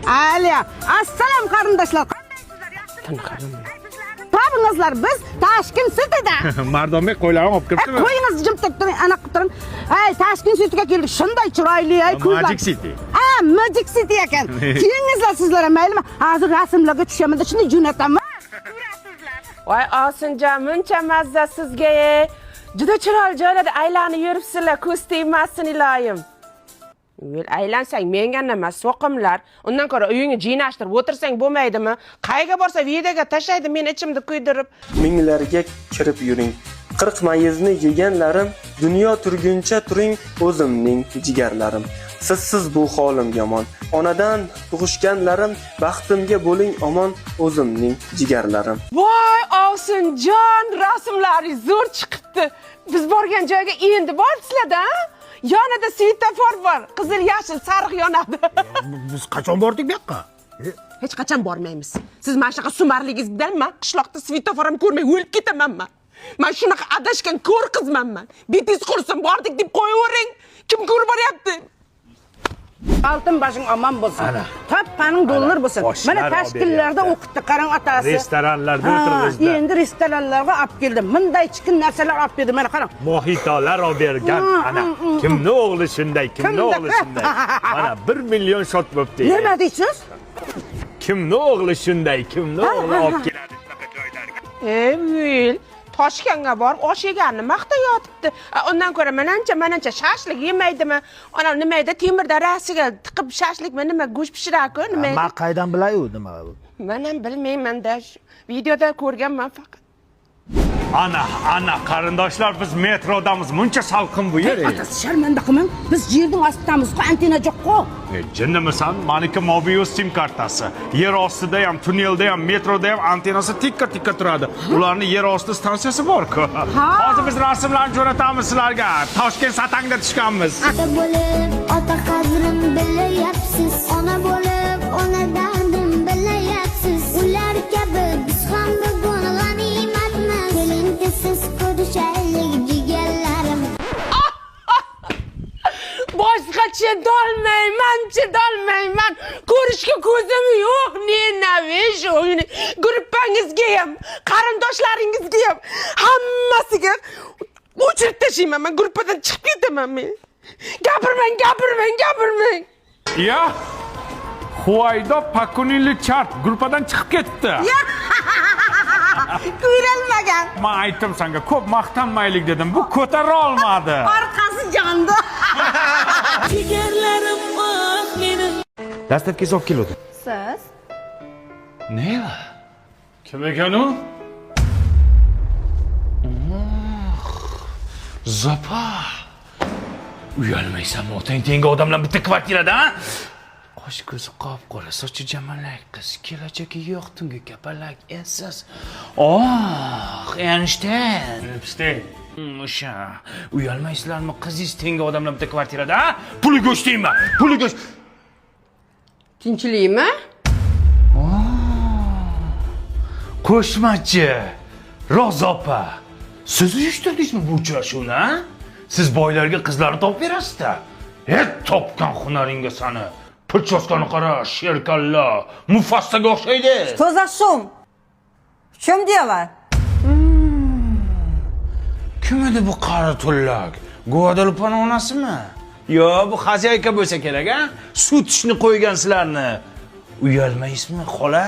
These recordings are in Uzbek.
Aliya, assalom qarindoshlar. Topingizlar, biz Tashkent Cityda. Mardonbek qo'ylarni olib kiribdimi? Qo'yingiz jim turib turing, anaqa qilib turing. Ay, Tashkent Cityga keldik. Shunday chiroyli, ay ko'zlar. Magic City. Ha, Magic City ekan. Kelingizlar sizlar ham, maylimi? Hozir rasmlarga tushaman, shunday jo'nataman. Voy Osinjon, muncha mazza sizga. E. Juda chiroyli joylarda aylanib yuribsizlar, ko'z tegmasin iloyim. Yo'l aylansang menga nima so'qimlar. Undan ko'ra uyingni jiynashtirib o'tirsang bo'lmaydimi? Qayerga borsa videoga tashlaydi, men ichimni kuydirib. Minglarga kirib yuring. 40 mayizni yeganlarim, dunyo turguncha turing o'zimning jigarlarim. Sizsiz bu holim yomon. Onadan tug'ishganlarim, baxtimga bo'ling omon o'zimning jigarlarim. Voy Osinjon, rasmlaringiz zo'r chiqibdi. Biz borgan joyga endi boribsizlar-da? Yonida svetofor bor. Qizil, yashil, sariq yonadi. Biz qachon bordik bu yoqqa? Hech qachon bormaymiz. Siz mana shunaqa sumarligingiz bilan man qishloqda svetofor ham ko'rmay o'lib ketaman man. Man shunaqa adashgan ko'r qizman man. Betingiz qursin, bordik deb qo'yavering. Kim ko'rib boryapti? Oltin boshing omon bo'lsin. Topganing dollar bo'lsin. Oshlar Mana olib Tashkentlarda beryapti. o'qitdi, qarang otasi. Restoranlarda Ha, o'tirg'izdi. Endi restoranlarga olib keldi. Bunday chikin narsalar olib keldi. Mana qarang. Mojitolar olib bergan. Ana, kimni o'g'li shunday, kimni Kimni? o'g'li shunday. Mana 1 million shot bo'pti. Nima deysiz? Kimni o'g'li shunday, kimni o'g'li olib keladi shunaqa joylarga. Ey, Will, Toshkentga borib osh yeganini maqtab yotibdi. Undan ko'ra manancha shashlik yemaydimi? Ana nima edi, temir darasiga tiqib shashlikmi nima go'sht pishirar-ku, nima edi? Man qaydan bilay u nima? Men ham bilmayman-da. Videoda ko'rganman faqat. Ana, ana qarindoshlar, biz metrodamiz. Muncha salqin bu yer. Otasi sharmanda qilmang. Biz yerning ostidamiz-ku, antenna yo'q-ku. Jinnimisan? Maniki Mobius sim kartasi. Yer ostida ham, tunnelda ham, metroda ham antennasi tikka-tikka turadi. Ularning yer osti stansiyasi bor-ku. Hozir biz rasmlarni jo'natamiz sizlarga. Toshkent satangda tushganmiz. Ota bo'lib, ota qadrim bilayapsiz. Ona bo'lib, ona dardim bilayapsiz. Ular kabi biz ham bugun g'animatmiz. Keling siz ko'rishaylik jigarlarim. Boshqa chidolmayman, chidolmayman. Ko'rishga ko'zim yo'q. Ненавижу. Gruppangizga ham, qarindoshlaringizga ham, hammasiga o'chirib tashlayman. Men gruppadan chiqib ketaman men. Gapirmang, gapirmang, gapirmang. Ya. Huaydo Pakunili chart gruppadan chiqib ketdi. Ko'rolmagan. Men aytdim senga, ko'p maqtanmaylik dedim. Bu ko'tara olmadi. Orqasi jondi. Dastlabki olib keluvdi. Siz? Neva? Kim ekan u? Zopa. Uyalmaysanmi otang tengi odamlar bitta kvartirada, ha? Qosh ko'zi qop-qora, sochi jamalak qiz, kelajagi yo'q tungi kapalak, essiz. Oh, Einstein. Epstein. O'sha. Uyalmaysizlarmi qizingiz tengi odamlar bitta kvartirada, ha? Puli go'sht deyman. Puli go'sht. Tinchlikmi? Qo'shmachi. Roza opa. Siz uyushtirdingizmi bu uchrashuvni, ha? Siz boylarga qizlarni topib berasiz-da. Et topgan hunaringga sani. Причёска ni qara, sherkalla, Mufassaga o'xshaydi. Что за шум? В чем дело? Kim edi bu qari tullak? Guadalupani onasimi? Yo, bu хозяйка bo'lsa kerak, a? Sutishni qo'ygan sizlarni. Uyalmaysizmi, xola?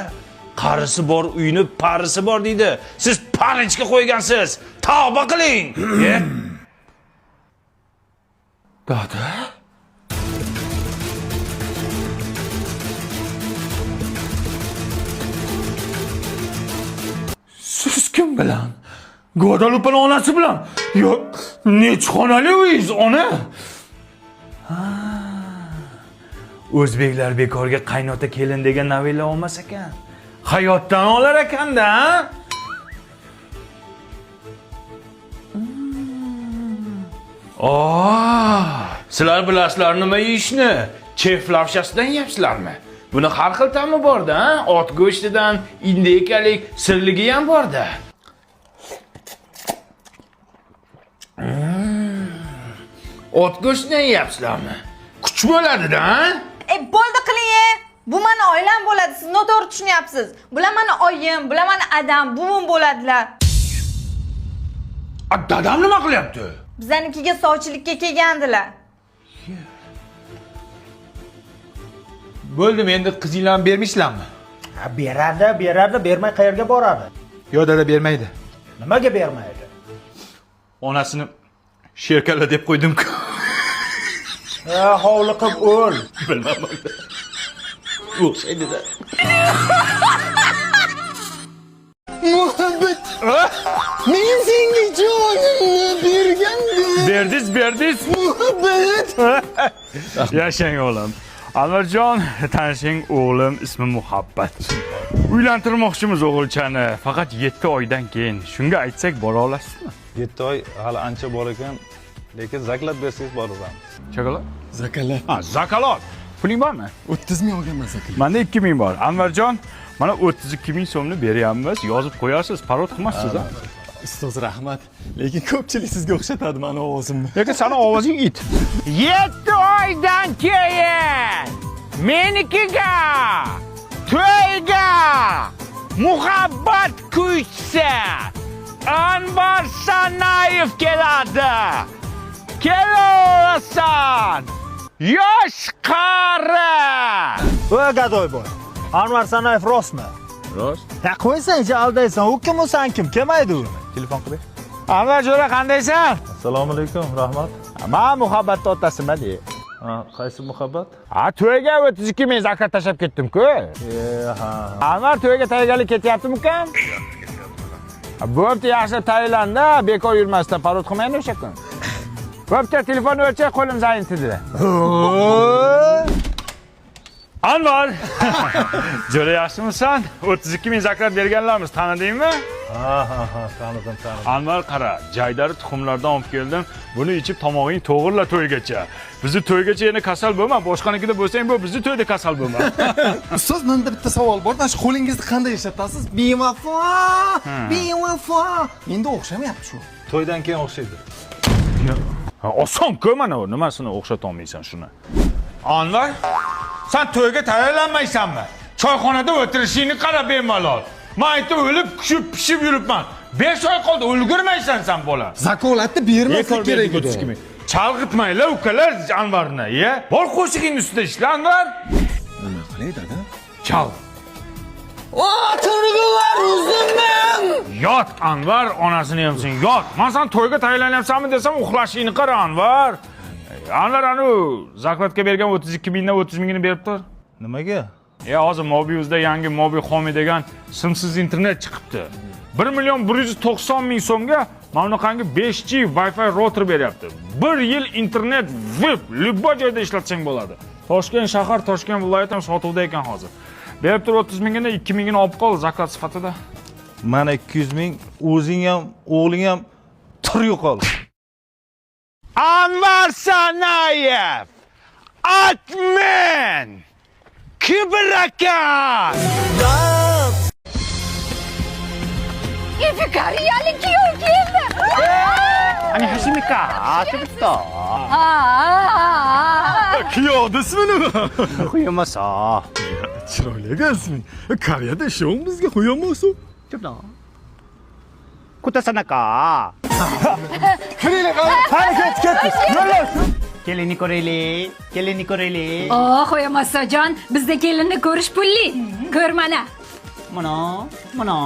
Qarisi bor uyni parisi bor deydi. Siz парочка qo'ygansiz. Tavba qiling. E? Dada? Siz kim bilan? Guadalupani onasi bilan. Yo, necha xonali uyingiz, ona? Ha. O'zbeklar bekorga qaynota kelin degan novella olmas ekan. Hayotdan olar ekanda, ha? Oh, sizlar bilasizlar nima yeyishni? Chef lavshasidan yeyapsizlarmi? Buni har xil ta'mi borda, ha? Ot go'shtidan, индейка lik, sirligi ham borda. Ot go'shtidan yeyapsizlarmi? Kuch bo'ladi-da, ha? E, bo'ldi qiling, e. Bu mani oilam bo'ladi, siz noto'g'ri tushunyapsiz. Bular mani oyim, bular mani adam, buvim bo'ladilar. A dadam nima qilyapti? Bizanikiga sovchilikka kelgandilar. Bo'ldimi endi qizinglarni bermaysizlarmi? Ha, beradi, beradi, bermay qayerga boradi? Yo'q dada, bermaydi. Nimaga bermaydi? Onasini sherkalla deb qo'ydim-ku. Ha, hovliqib o'l. Bilmadim. O'xshaydi-da. Muhabbat. Men senga jonimni bergandim. Berdiz, berdiz. Muhabbat. Yashang o'g'lim. Anvarjon, tanishing o'g'lim, ismi Muhabbat. Uylantirmoqchimiz o'g'ilchani, faqat 7 oydan keyin. Shunga aytsak bora olasizmi? 7 oy hali ancha bor ekan, lekin zaklab bersangiz boraveramiz. Chaqaloq? Zakalat. Ha, zakalot. Puling bormi? 30 ming olganman zakalat. Menda 2000 bor. Anvarjon, mana 32 ming so'mni beryapmiz. Yozib qo'yasiz, parod qilmassiz, ha? Ustoz rahmat, lekin ko'pchilik sizga o'xshatadi mani ovozimni. Lekin sani ovozing it. 7 oydan keyin menikiga to'yga Muhabbat kuychisi Anvar Sanayev keladi. Kelaverasan. Yosh qari. Voy gadoy boy. Anvar Sanayev rostmi? Rost. Ha, qo'ysang, aldaysan. U kim, u san kim? Kelmaydi u. Telefon qilib ber. Anvar jo'ra, qandaysan? Assalomu alaykum, rahmat. Men Muhabbatni otasiman de. Ha, qaysi Muhabbat? Ha, to'yga 32 ming zakat tashlab ketdim-ku. Ha. Anvar to'yga tayyorgarlik ketyaptimi ukam? Bo'pti, yaxshi tayyorlanda, bekor yurmasdan parod qilmaydi o'sha kun. Bo'pti, telefonni o'chir, qo'lim zayintidi. Anvar! Jo'ra, yaxshimisan? 32 ming zakat berganlarmiz, tanidingmi? Ha, ha, ha, tanidim, tanidim. Anvar qara, jaydari tuxumlardan olib keldim. Buni ichib tomog'ing to'g'irla to'ygacha. Bizni to'ygacha yana kasal bo'lma, boshqanikida bo'lsang bu, bizni to'yda kasal bo'lma. Ustoz, menda bitta savol bor. Mana shu qo'lingizni qanday ishlatasiz? Bevafo, bevafo. Menda o'xshamayapti shu. To'ydan keyin o'xshaydi. Ha, oson-ku mana u, nimasini o'xshata olmaysan shuni. Anvar, sen to'yga tayyorlanmaysanmi? Choyxonada o'tirishingni qara bemalol. Men aytib o'lib, kushib, pishib yuribman. 5 oy qoldi, ulgurmaysan sen bola. Zakolatni bermaslik kerak edi. Chalg'itmanglar ukalar Anvarni, ya. Bor qo'shig'ing ustida ishla Anvar. Nima qilay dada? Chal. O'tirg'ular o'zimman. Yot Anvar, onasini yemsin, yot. Men sen to'yga tayyorlanyapsanmi desam, uxlashingni qara Anvar. Anvar anu zaklatga bergan 32 mingdan 30 mingini berib tur. Nimaga? Ya hozir Mobiuzda yangi Mobi Home degan simsiz internet chiqibdi. 1 million 190 ming so'mga mana bunaqangi 5G Wi-Fi router beryapti. 1 yil internet VIP, любой joyda ishlatsang bo'ladi. Toshkent shahar, Toshkent viloyati ham sotuvda ekan hozir. Berib tur 30 mingini, 2 mingini olib qol zaklat sifatida. Mana 200 ming, o'zing ham, o'g'ling ham tur yo'qol. Anvar Sanayev admin Kibr aka. Koreyalik kuyov keldi. Ani hashimika, chibitto. Ha. Kuyovni ismi nima? Qo'yamasa. Chiroyli ekan isming. Koreyada ishon bizga qo'yolmaysan. Chibno. Kutasanaka. Kiringlar, qani ketdik, ketdik. Yo'llar. Kelinni ko'raylik, kelinni ko'raylik. Oh, Qo'yamasojon, bizda kelinni ko'rish pulli. Ko'r mana. Mana, mana.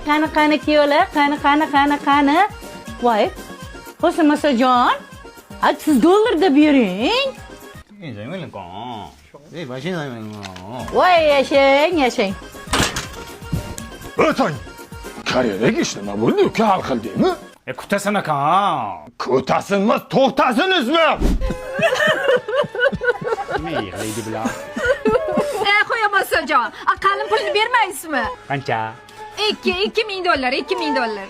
Qani, qani kuyovlar, qani, qani, qani, qani. Voy, Qo'shmasajon, a siz dollarda bering. Voy, yashang, yashang. O'tang. Koreyadagi ish nima bo'ldi uka, hal qildingmi? Kutasan aka. Kutasin emas, to'xtasin ismi. Nima yig'laydi bular? Qo'yamasojon, a qalin pulni bermaysizmi? Qancha? 2 ming dollar, 2 ming dollar.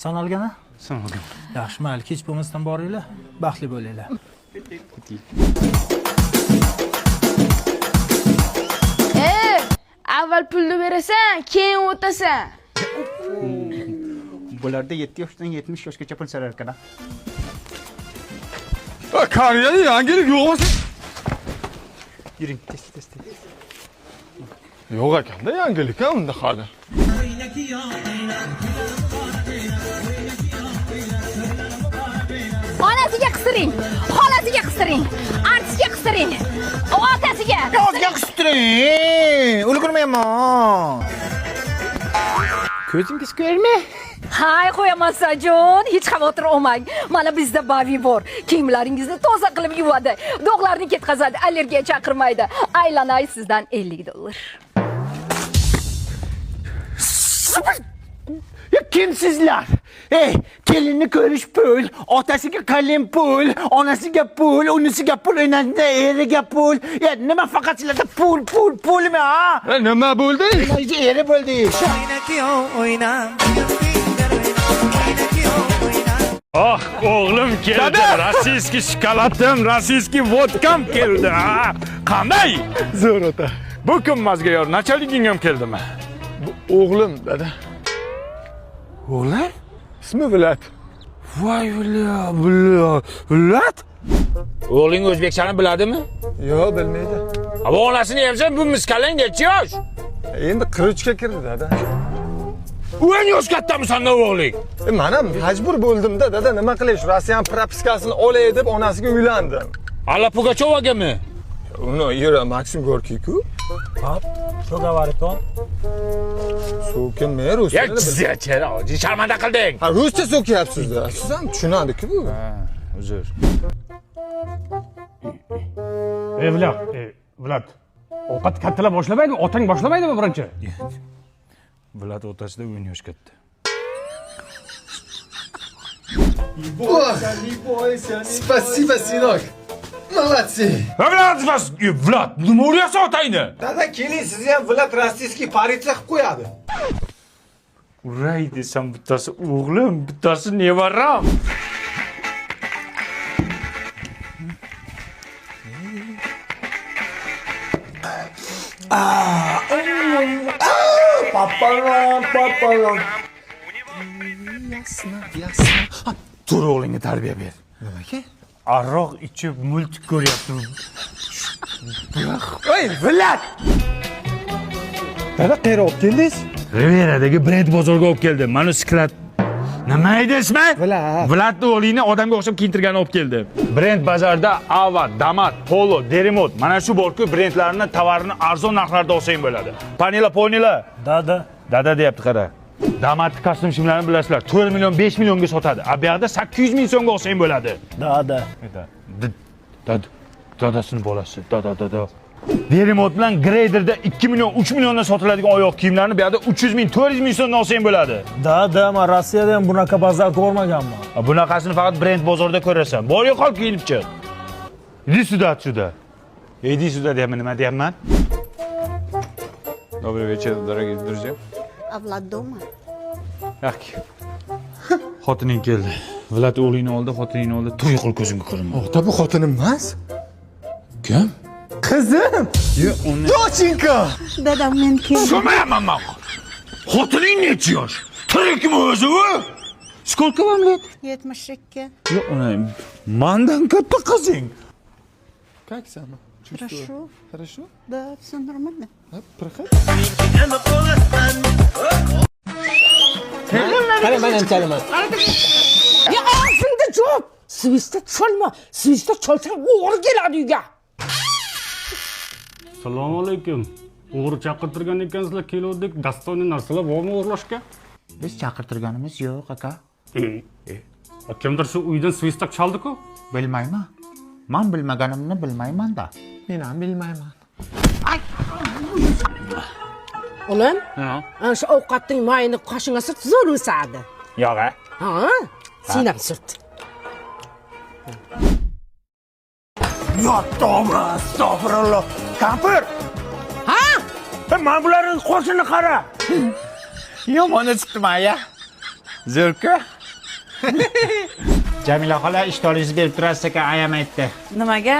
Sanalgan-a? Sanalgan. Yaxshi, mayli, kech bo'lmasdan boringlar. Baxtli bo'linglar. Avval pulni berasan, keyin o'tasan. Bularda 7 yoshdan 70 yoshgacha pul so'rar ekan. Koreyaga yangilik yo'qmi? Yuring, tez tez tez. Yo'q ekanda yangilik ha unda hali. Onasiga qisiring, xolasiga qisiring, artistga qisiring, otasiga. Ozga qisib turing. Ulgurmayman. Ko'zingiz ko'rmi? Hay, qo'yaman Sajon, hech xavotir olmang. Mana bizda Bavi bor. Kiyimlaringizni toza qilib yuvadi, dog'larni ketkazadi, allergiya chaqirmaydi. Aylanay sizdan $50. Ya kimsizlar? Ey, kelinni ko'rish pul, otasiga kalin pul, onasiga pul, unisiga pul, enasiga eriga pul. Ya nima faqat sizlarda pul, pul, pulmi ha? Nima bo'ldi? Eri bo'ldi. Oh, o'g'lim keldi. Rossiyskiy shokoladim, rossiyskiy vodkam keldi. Ha? Qanday? Zo'r ota. Bu kim mazga yor? Nachaliging ham keldimi? Bu o'g'lim dada. O'g'lim? Ismi Vlad. Voy bля, Vlad? O'g'ling o'zbekchani biladimi? Yo'q, bilmaydi. Ha, bu onasini yemsa bu miskalang necha yosh? Endi 43 ga kirdi dada. 10 yosh kattami sandan o'g'ling? Mana majbur bo'ldim-da dada, nima qilay, shu Rossiyaning propiskasini olay deb onasiga uylandim. Alla Pugachovagami? Uni eri Maksim Gorkiy-ku. Hop, что говорит он? So'kinmay ruscha. Ya chizachara, sharmanda qilding. Ha, ruscha so'kyapsiz-da. Siz ham tushunadi-ku bu. Ha, uzr. Ey Vlad, Vlad. Ovqat kattalar boshlamaydimi? Otang boshlamaydimi birinchi? Vlad otasida 10 yosh katta. Спасибо, сынок. Молодцы. Vlad, Vlad, nima uryapsan otangni? Dada, keling, sizni ham Vlad rossiyskiy politsiya qilib qo'yadi. Uray desam bittasi o'g'lim, bittasi nevaram. Papalam, papalam. Ясно, ясно. Tur o'g'lingga tarbiya ber. Nimaga? Aroq ichib multik ko'ryapti. Ey, Vlad! Dada, qayerga olib keldingiz? Riveradagi brend bozorga olib keldim. Mana sklad. Nima edi ismi? Vlad. Vladni o'g'lingni odamga o'xshab kiyintirgani olib keldi. Brend bozorda Ava, Damat, Polo, Derimot mana shu borku brendlarni tovarini arzon narxlarda olsang bo'ladi. Panila, ponila. Dada. Dada deyapti qara. Damatni kostyum shimlarini bilasizlar. 4 million, 5 millionga sotadi. A bu yoqda 800 ming so'mga olsang bo'ladi. Dada. Dada. Dadasini bolasi. Dada, dada. Derimot bilan Greyderda 2 million, 3 milliondan sotiladigan oyoq kiyimlarni bu yoqda 300 ming, 400 ming so'mdan olsang bo'ladi. Dada, men Rossiyada ham bunaqa bozor ko'rmaganman. Bunaqasini faqat brend bozorda ko'rasan. Bor yo'qol kiyinib chiq. Иди сюда отсюда. Иди сюда deyapman, nima deyapman? Добрый вечер, дорогие друзья. А Влад дома? Yaxki. Xotining keldi. Vlad o'g'lingni oldi, xotiningni oldi. Tur yo'qol ko'zimga ko'rinma. Ota, bu xotinim emas. Kim? Qizim. Yo'q, uni. Доченька! Dadam men keldim. Tushunmayapman man. Xotining necha yosh? Tirikmi o'zi u? Сколько вам лет? 72. Yo'q, uni mandan katta qizing. Как сама? Хорошо. Хорошо? Да, все нормально. Проходи. Qara, men ham chalaman. Ya og'zingda javob. Svista cholma, svista cholsang o'g'ri keladi uyga. Assalomu alaykum. O'g'ri chaqirtirgan ekansizlar, keluvdik. Dostoniy narsalar bormi o'g'irlashga? Biz chaqirtirganimiz yo'q, aka. Kimdir shu uydan svistok chaldi-ku. Bilmayman. Men bilmaganimni bilmayman-da. Men ham bilmayman. O'g'lim, ana shu ovqatning mayini qoshingga surt, zo'r o'sadi. Yo'q, a? Ha, sen ham surt. Yo, tavba, astag'firulloh. Kampir! Ha? Mana bularning qo'shini qara. Yomoni chiqdi ya. Zo'rku. Jamila xola ish tolingizni berib turasiz ekan, ayam aytdi. Nimaga?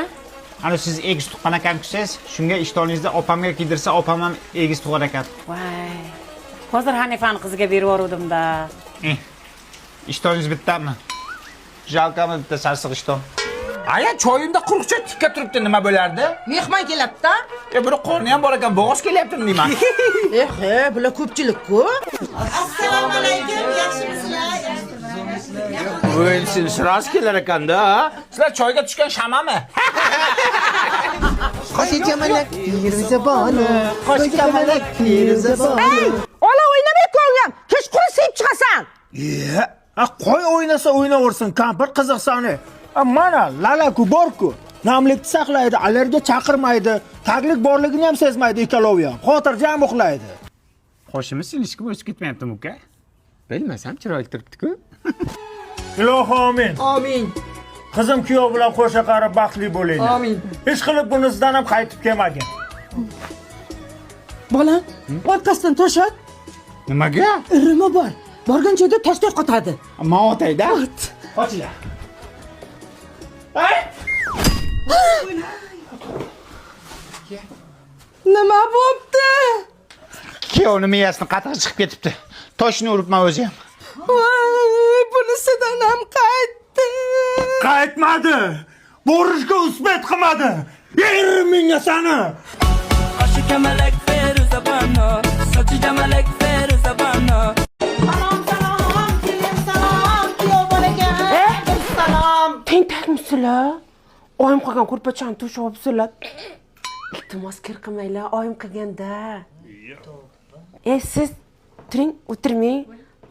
Ana siz egiz tuqqan ekansiz, shunga ishtoningizni opamga kiydirsa, opam ham egiz tug'ar ekan. Voy. Hozir Hanifani qiziga berib yuboruvdim-da. Ishtoningiz bittami? Jalkami bitta sarsiq ishton. Aya, choyimda quruqcha tikka turibdi, nima bo'lardi? Mehmon kelibdi. Buni qorni ham bor ekan, bo'g'oz kelyaptimi deyman. Eh, bular ko'pchilik-ku. Assalomu alaykum, yaxshimisizlar? O'lsin, sirasi kelar ekanda. Sizlar choyga tushgan shamami? Qoshi kamalak Firuza bonu, qoshi kamalak Firuza bonu. Ey, ola o'ynamay ko'nglim, kechqurun sevib chiqasan. Qo'y o'ynasa o'ynaversin, kampir qiziqsani. Mana lalaku borku. Namlikni saqlaydi, allergiya chaqirmaydi, taglik borligini ham sezmaydi ikkalovi ham. Xotirjam uxlaydi. Qoshimiz sinishki o'sib ketmayaptimi uka? Bilmasam chiroyli turibdi-ku. Ilohi amin. Amin. Qizim kuyov bilan qo'sha qarib baxtli bo'linglar. Amin. Hech qilib bunisidan ham qaytib kelmagin. Bolam, orqasidan tosh ot. Nimaga? Irimi bor. Borgan joyda toshdek qotadi. Men otayda. Qochinglar. Nima bo'pti? Kuyovni miyasini qatig'i chiqib ketibdi. Toshni uribman o'zi ham. Voy, bunisidan ham qaytdi. Qaytmadi. Borishga uspet qilmadi. Ermingga sani. Qoshi kamalak Feruza bonu, sochi kamalak Feruza bonu. Salom, salom, kelin salom, kuyov bolaga. Salom. Tentakmisizlar? Oyim qilgan ko'rpachani to'shab olibsizlar. Iltimos kir qilmanglar, oyim qilganda. Siz turing, o'tirmang,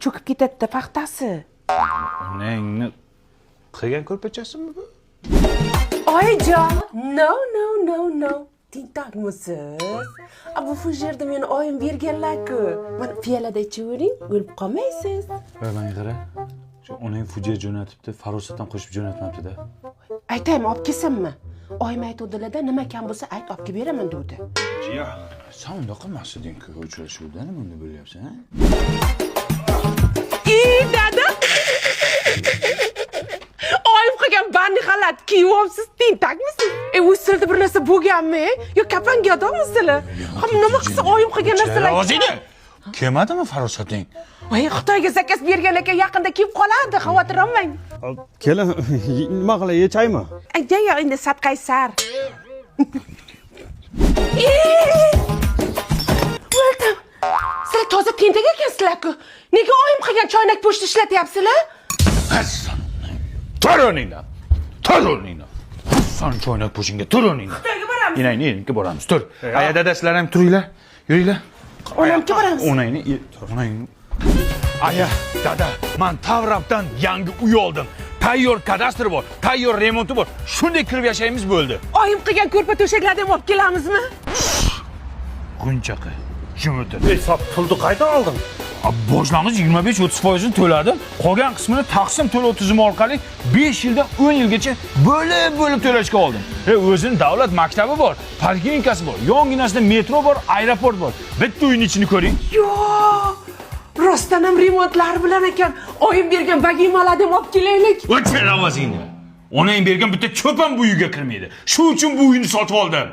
cho'kib ketadi-da paxtasi. Onangni qilgan ko'rpachasimi bu? Oyijon, no no no no. Tentakmisiz? Bu fujerda meni oyim berganlar-ku. Mana piyolada ichavering, o'lib qolmaysiz. Voy, menga qara. Shu onang fujer jo'natibdi, farosatdan qo'shib jo'natmabdi-da. Aytaymi, olib kelsinmi? Oyim aytuvdilar-da, nima kam bo'lsa ayt, olib kelib beraman dedi. Jiya, sen unda qilmas eding-ku uchrashuvda, nima unda bo'lyapsan, ha? Dada. Oyim qilgan banni xalat kiyib olibsiz, tentakmisiz? O'zingizda bir narsa bo'lganmi? Yo kapanga odammisizlar? Ham nima qilsa oyim qilgan narsalar. O'zingni. Kelmadimi farosating? Voy, Xitoyga zakaz bergan ekan, yaqinda kelib qoladi, xavotir olmang. Kelin, nima qilay, yechaymi? Yo'q, endi sadqaysar. O'ldim. Sizlar toza tentak ekansizlar-ku. Nega oyim qilgan choynak po'shni ishlatyapsizlar? Tur o'rningdan. Tur o'rningdan. San choynak po'shingga tur o'rningdan. Xitoyga boramiz. Enangni eriniki boramiz. Tur. Aya dada, sizlar ham turinglar. Yuringlar. Onamga boramiz. Onangni, onangni. Aya, dada, men Tavrabdan yangi uy oldim. Tayyor kadastr bor, tayyor remonti bor. Shunday kirib yashaymiz bo'ldi. Oyim qilgan ko'rpa to'shaklarni ham olib kelamizmi? G'unchaqa. Jim o'tir. Sen pulni qaydan olding? Boshlang'ich 25-30% to'ladim. Qolgan qismini taqsim to'lov tizimi orqali 5 yildan 10 yilgacha bo'lib-bo'lib to'lashga oldim. O'zining davlat maktabi bor, poliklinikasi bor, yonginasida metro bor, aeroport bor. Bitta uyning ichini ko'ring. Yo'q. Rostdan ham remontlar bilan ekan. Oyim bergan vagimalarni ham olib kelaylik. O'chir ovozingni. Onang bergan bitta cho'p ham bu uyga kirmaydi. Shu uchun bu uyni sotib oldim.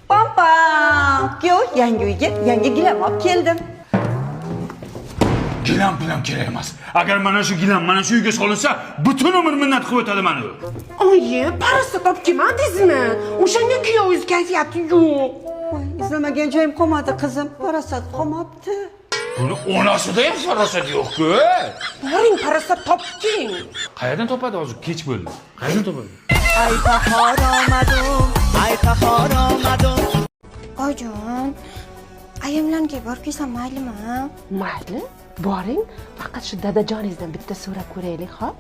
Pam-pam! Kuyov, yangi uyga yangi gilam olib keldim. Gilam bilan kerak emas. Agar mana shu gilam mana shu uyga solinsa, butun umr minnat qilib o'tadi mani. Oyi, parasat olib kelmadingizmi? O'shanga kuyovingiz kayfiyati yo'q. Voy, izlamagan joyim qolmadi qizim, parasat qolmabdi. Buni onasida ham farosat yo'q-ku. Boring, parasat toping. Qayerdan topadi hozir? Kech bo'ldi. Qayerdan topadi? Ay bahor omadim, ay bahor omadim. Oyijon, ayamlarga borib kelsam maylimi? Mayli, boring. Faqat shu dadajoningizdan bitta so'rab ko'raylik, xo'p?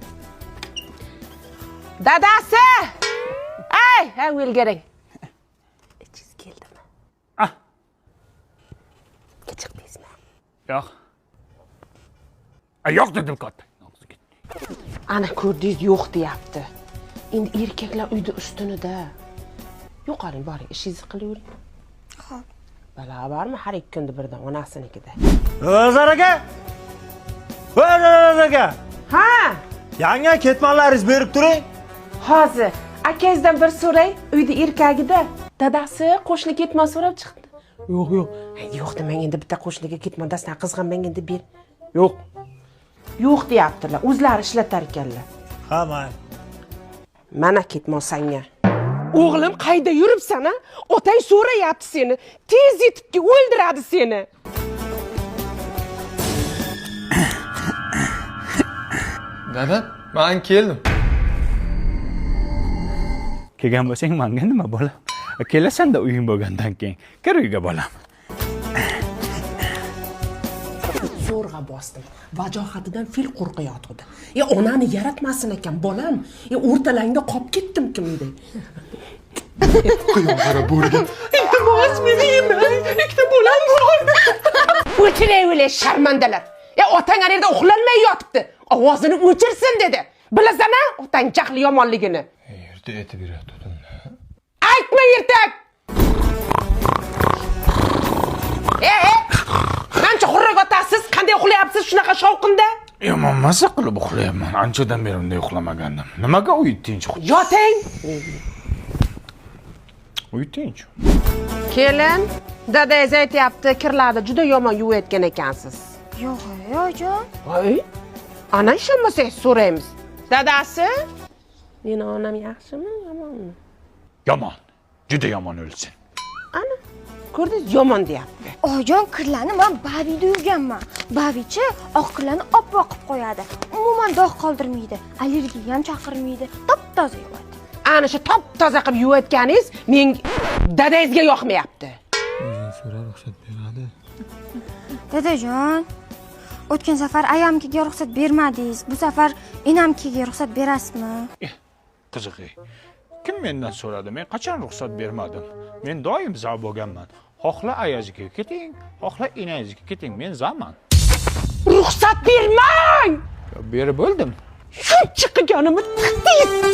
Dadasi! Ay, ha, o'lgaring. Ichingiz keldimi? Ah. Chiqdingizmi? Yo'q. Yo'q dedim katta. Ana ko'rdingiz, yo'q deyapti. Endi erkaklar uyda ustunida. Yo'qoling, boring, ishingizni qilavering. Xo'p. Balo bormi har ikki kunda birdan onasinikida. O'zar aka. O'zar aka. Ha? Yangi ketmanlaringizni berib turing. Hozir. Akangizdan bir so'ray, uyda erkagida. Dadasi qo'shni ketmon so'rab chiqdi. Yo'q, yo'q. Yo'q demang endi, bitta qo'shniga ketmon dastan qizg'anmang endi ber. Yo'q. Yo'q deyaptilar. O'zlari ishlatar ekanlar. Ha, mayli. Mana ketmon sanga. O'g'lim qayda yuribsan a? Otang so'rayapti seni. Tez yetib kel, o'ldiradi seni. Dada, men keldim. Kelgan bo'lsang menga nima bolam? Kelasan-da uying bo'lgandan keyin. Kir uyga bolam. Zo'rg'a bosdim. Vajohatidan fil qo'rqayotgandi. E onani yaratmasin ekan bolam. E o'rtalangda qolib ketdim kimday. Quyonqara bo'rga. Iltimos meni yemang. Ikkita bolam bor. O'chiray sharmandalar. E otang ana yerda uxlanmay yotibdi. Ovozini o'chirsin dedi. Bilasan-a otang jahli yomonligini. Erta aytib beradi. Aytma ertak. Mancha xurrak otasiz, qanday uxlayapsiz shunaqa shovqinda? Yomon maza qilib uxlayapman. Anchadan beri unday uxlamagandim. Nimaga uy tinch? Yoting. Uy tinch. Kelin, dadangiz aytyapti, kirlarni juda yomon yuvayotgan ekansiz. Yo'q, oyijon. Voy. Ana ishonmasangiz so'raymiz. Dadasi, meni onam yaxshimi, yomonmi? Yomon. Juda yomon o'lsin. Ana, ko'rdingiz, yomon deyapti. Oyijon, kirlarni men Bavida yuvganman. Bavichi oq kirlarni oppoq qilib qo'yadi. Umuman dog' qoldirmaydi, allergiya ham chaqirmaydi, top-toza yuvadi. Ana shu top-toza qilib yuvayotganingiz men dadangizga yoqmayapti. O'zing so'ra, ruxsat beradi. Dadajon, o'tgan safar ayamkiga ruxsat bermadingiz. Bu safar enamkiga ruxsat berasizmi? Qiziq. Kim mendan so'radi? Men qachon ruxsat bermadim? Men doim za bo'lganman. Xohla ayazga keting, xohla enangizga keting, men zaman. Ruxsat bermang! Berib bo'ldim. Shuncha qilganimni tiqdingiz.